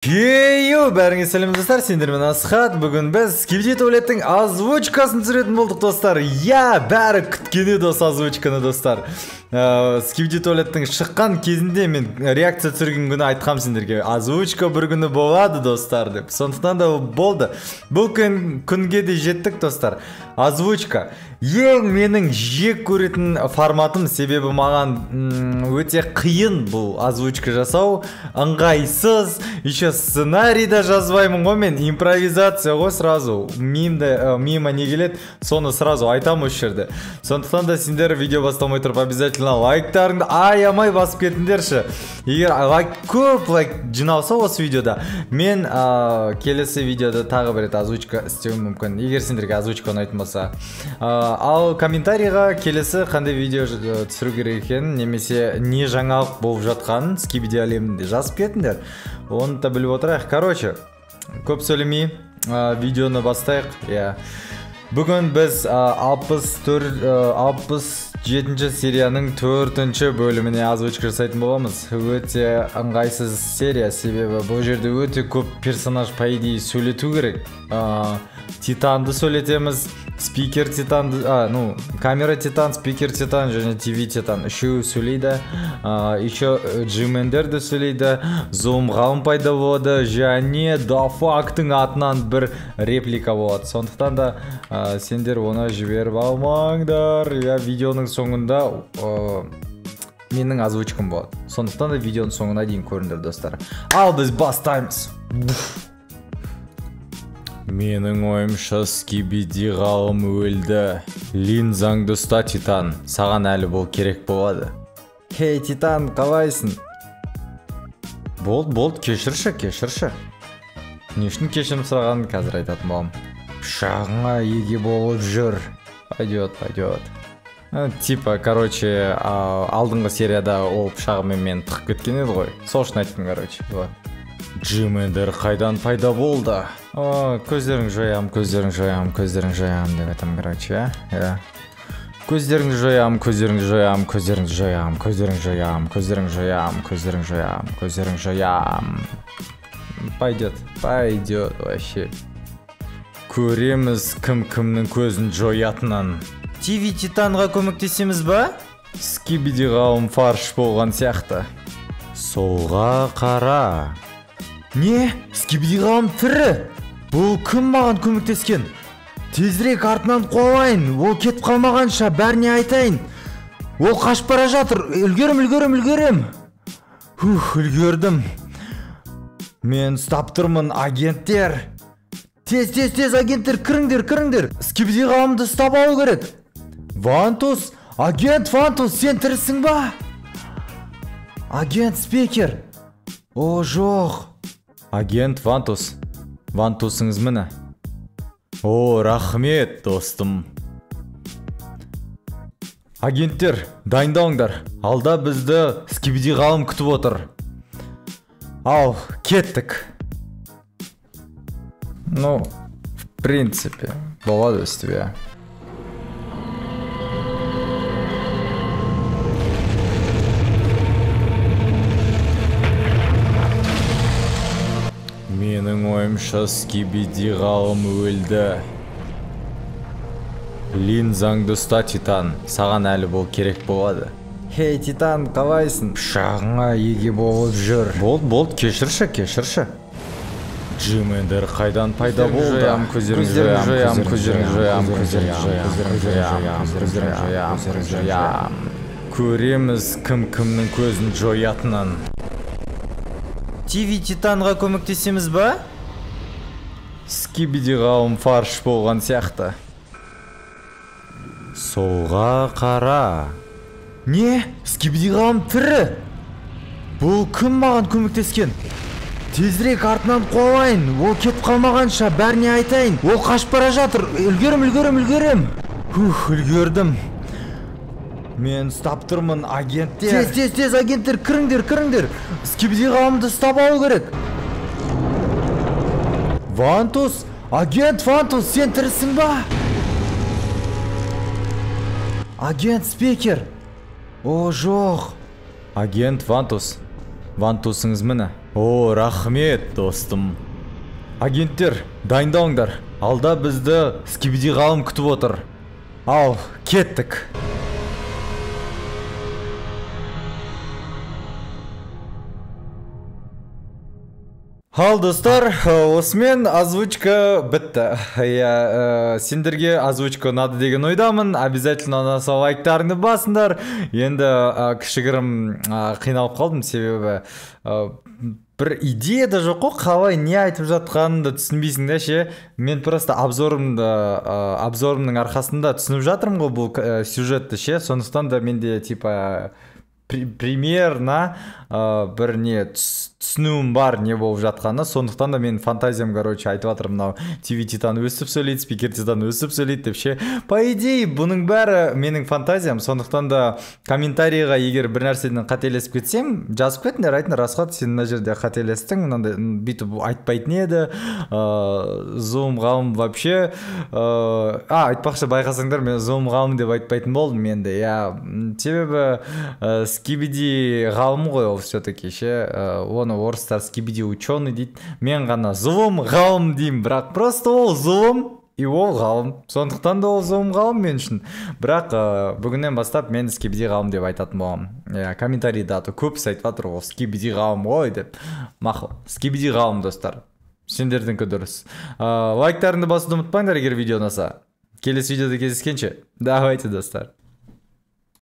Хей-йо, бәріңе сәлем достар, сендермен Асхат. Бүгін біз Скибиди Туалеттің озвучкасын түсіретін болдық, достар. Я, бәрі күткен еді осы озвучканы, достар. Скибиди Туалеттің шыққан кезінде мен реакция түсірген күні айтқам сендерге, озвучка бір күні болады, достар, деп. Сондықтан да болды. Бұл күнге де жеттік, достар. Озвучка ең менің жек көретін форматым, себебі маған өте қиын бұл озвучка жасау, ыңғайсыз, еще сценарий да жазбаймын ғой мен, импровизация ғой сразу, миыма не келеді, соны сразу айтамын осы жерде. Сондықтан да сендер видео бастамай тұрып обязательно лайктарыңды аямай басып кетіңдерші. Егер лайк көп лайк жиналса осы видеода, мен келесі видеода тағы бір рет озвучка істеуім мүмкін, егер сендерге озвучка ұнайтын болса. Ал комментарийға келесі қандай видео түсіру керек екенін, немесе не жаңалық болып жатқанын Скибиди әлемінде жазып кетіңдер. Оны да біліп отырайық. Короче, көп сөйлемей видеоны бастайық. Иә. Бүгін біз 67-ші серияның 4-ші бөліміне озвучка жасайтын боламыз. Өте ыңғайсыз серия, себебі бұл жерде өте көп персонаж, по идее, сөйлету керек. Титанды сөйлетеміз, спикер Титанды, ну, камера Титан, спикер Титан және ТВ Титан үшеуі сөйлейді. Еще Джимендер де сөйлейді, Зум ғалым пайда болады және Дафактың атынан бір реплика болады. Сондықтан да сендер оны жіберіп алмаңдар. Я видеоның соңында менің озвучкам болады. Сондықтан да видеоның соңына дейін көріңдер, достар. Ал біз бастаймыз. Менің ойымша, Скибиди ғалым өлді. Линзаңды ұста, Титан. Саған әлі бұл керек болады. Хей, Титан, қалайсың? Болды, болды, кешірші, кешірші. Не үшін кешірім сұрағанын қазір айтатын боламын. Пышағыңа еге болып жүр. Пойдет, пойдет. Типа, короче, алдыңғы серияда ол пышағымен мені тығып кеткен еді ғой. Сол үшін айттым, короче. Вот. Джимендер қайдан пайда болды? О, көздерің жоям, көздерің жоям, көздерің жоям деп айтамын, короче, иә. Көздерің жоям, көздерің жоям, көздерің жоям, көздерің жоям, көздерің жоям, көздерің жоям, көздерің жоям. Пойдет, пойдет вообще. Көреміз кім кімнің көзін жоятынын. ТВ Титанға көмектесеміз ба? Скибиди ғалым фарш болған сияқты. Солға қара. Не? Скибиди ғалым тірі! Бұл кім маған көмектескен? Тезірек артынан қуалайын, ол кетіп қалмағанша бәріне айтайын. Ол қашып бара жатыр. Үлгерім, үлгерім, үлгерім. Ух, үлгердім. Мен ұстап тұрмын, агенттер. Тез, тез, тез, агенттер, кіріңдер, кіріңдер. Скибиди ғалымды ұстап алу керек. Вантус, агент Вантус, сен тірісің ба? Агент спикер. О, жоқ. Агент Вантус, Вантусыңыз міне. О, рахмет, достым. Агенттер, дайындалыңдар. Алда бізді Скибиди ғалым күтіп отыр. Ал, кеттік. Ну, в принципе, болады өстіп, иә. Менің ойымша, Скибиди ғалым өлді. Линзаңды ұста, Титан. Саған әлі бұл керек болады. Хей, Титан, қалайсың? Пышағыңа еге болып жүр. Болды, болды, кешірші, кешірші. Джимендер қайдан пайда болды? Көздерің жоям, көздерің жоям, көздерің жоям, көздерің жоям, көздерің жоям. Көреміз кім кімнің көзін жоятынын. ТВ Титанға көмектесеміз ба? Скибиди ғалым фарш болған сияқты. Солға қара. Не? Скибиди ғалым тірі! Бұл кім маған көмектескен? Тезірек артынан қуалайын, ол кетіп қалмағанша бәріне айтайын. Ол қашып бара жатыр. Үлгерім, үлгерім, үлгерім. Ух, үлгердім. Мен ұстап тұрмын, агенттер. Тез, тез, тез, агенттер, кіріңдер, кіріңдер. Скибиди ғалымды ұстап алу керек. Вантус, агент Вантус, сен тірісің ба? Агент спикер. О, жоқ. Агент Вантус, Вантусыңыз міне. О, рахмет, достым. Агенттер, дайындалыңдар. Алда бізді Скибиди ғалым күтіп отыр. Ал, кеттік. Ал, достар, осымен озвучка бітті. Иә, сендерге озвучка ұнады деген ойдамын. Обязательно ұнаса лайктарыңды басыңдар. Енді кішігірім қиналып қалдым, себебі бір идея да жоқ қой, қалай не айтып жатқанын да түсінбейсің да ше. Мен просто обзорымның арқасында түсініп жатырмын ғой бұл сюжетті ше. Сондықтан да менде типа примерно бір не түсінуім бар не болып жатқаны. Сондықтан да мен фантазиям, короче, айтып жатырмын, мынау ТВ Титан өсіп сөйлейді, спикер Титан өсіп сөйлейді деп ше. По идее, бұның бәрі менің фантазиям. Сондықтан да комментарийға егер бір нәрседен қателесіп кетсем, жазып кетіңдер, айтыңдар, Асхат, сен мына жерде қателестің, мынандай бүйтіп айтпайтын еді. Зум ғалым вообще, айтпақшы, байқасаңдар, мен зум ғалым деп айтпайтын болдым енді, иә. Себебі Скибиди ғалым ғой ол все-таки ше, оны орыстар Скибиди ученый дейді, мен ғана зұлым ғалым деймін, бірақ просто ол зұлым и ол ғалым, сондықтан да ол зұлым ғалым мен үшін. Бірақ бүгіннен бастап мен Скибиди ғалым деп айтатын боламын. Иә, комментарийда аты көбісі айтып жатыр, ол Скибиди ғалым ғой деп. Мақұл, Скибиди ғалым, достар, сендердікі дұрыс. Лайктарыңды басуды ұмытпаңдар, егер видео ұнаса. Келесі видеода кездескенше, давайте, достар.